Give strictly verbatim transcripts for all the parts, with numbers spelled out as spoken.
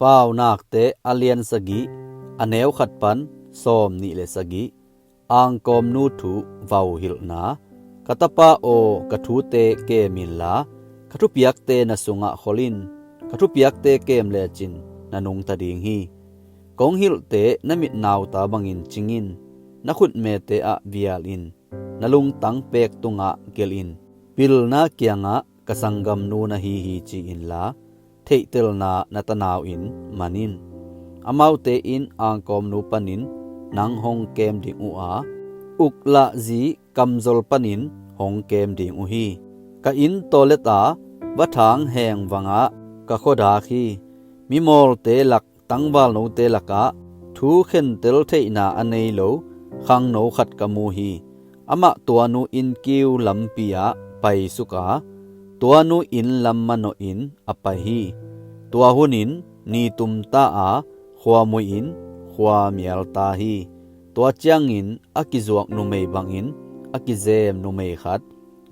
Paunakte a lian sagih, a neu khat pan sawm nih le sagih. Angkawmnu thu vauhilhna. Ka tapa aw, ka thute kem inla, ka thupiakte na sungah khol in. Ka thupiakte kem lecin na nungta ding hi. Kong hilhte na mit nauta bangin cing in. Na khutmete ah vial in. Na lungtang pek tungah gelh in. Pilna kiangah ka sanggamnu na hi hi ci inla, theihtelna na tanau in man in. Amaute in angkawmnu panin nang hong kem ding uh a, uklahzi kamzol panin hong kem ding uh hi. Ka inn tawleta vathang heng vangah ka khuadak hi. Mimawlte lak, tangvalnote lakah thu khentel theihna a nei lo khangno khat ka mu hi. Amah tuanu inn kiu lampi ah paisuk a, tuanu inn lam manawhin a pai hi. Tua hunin ni tumta a, khua mui-in khua mialta hi. Tua ciangin a kizuak numei bangin a kizem numei khat,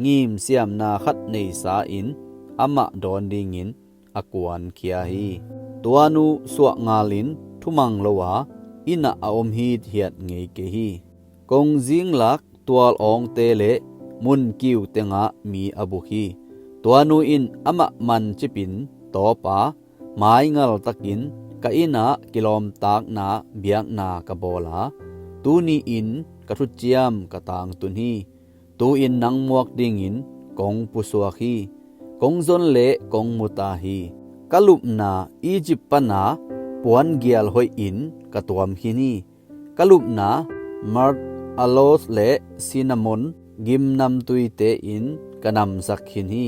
ngim siamna khat neisa in amah dawn dingin a kuankhia hi. Tuanu suah ngalin thumang lo a, innah a om hithiat ngei kei hi. Kongzinglak tual awngte le mun kiu tengah mi a buk hi. Tuanu in amah mancipin tawp a, maingaltakin ka innah kilawmtakna biakna ka bawl a, tuni-in ka thuciam ka tangtun hi. Tu-in nang muak dingin kong pusuak hi. Kong zon le kong muta hi. Ka lupna Egypt pana puangial hoihin ka tuam khin hi. Ka lupna myrrh, aloes le cinnamon gimnamtuite in ka namsak khin hi.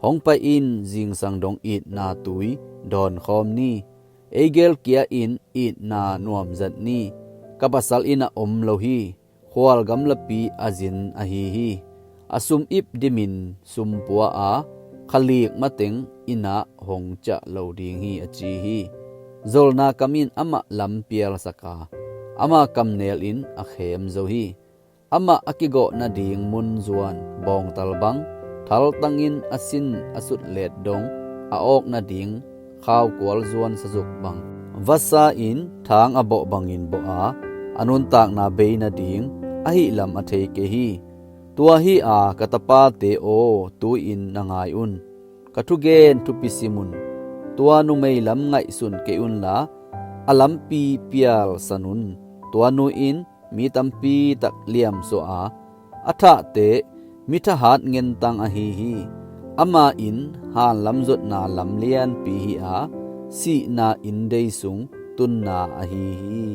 Hong pai in, zingsang dong itna tui dawnkhawm ni. Ei gel kia-in itna nuamzat ni. Ka pasal innah om lo hi. Khualgam lapi a zin ahi hi. A sum ip dimin sum pua a, khalik mateng innah hong ciah lo ding hi, a ci hi. Zolna kam in amah lam pialsak a, ama kamnel in a khem zo hi. Amah a kigawh nading mun zuan bawngtal bang, thaltangin a sin a sutlet dong, a awk nading khaukual zuan sazuk bang, vasa in thang a bawh bangin bawh a, a nuntakna bei nading ahih lam a thei kei hi. Tua hi a, ka tapate aw, tu-in na ngai un. Ka thugen thupi sim un. Tua numei lam ngaihsun kei unla, a lampi pialsan un. Tuanu in mi tampi tak liamsuah a, a thahte mi thahat ngentang ahi hi. Ama in hanlam zotna lam lianpi hi a, sihna inndei sung tunna ahi hi.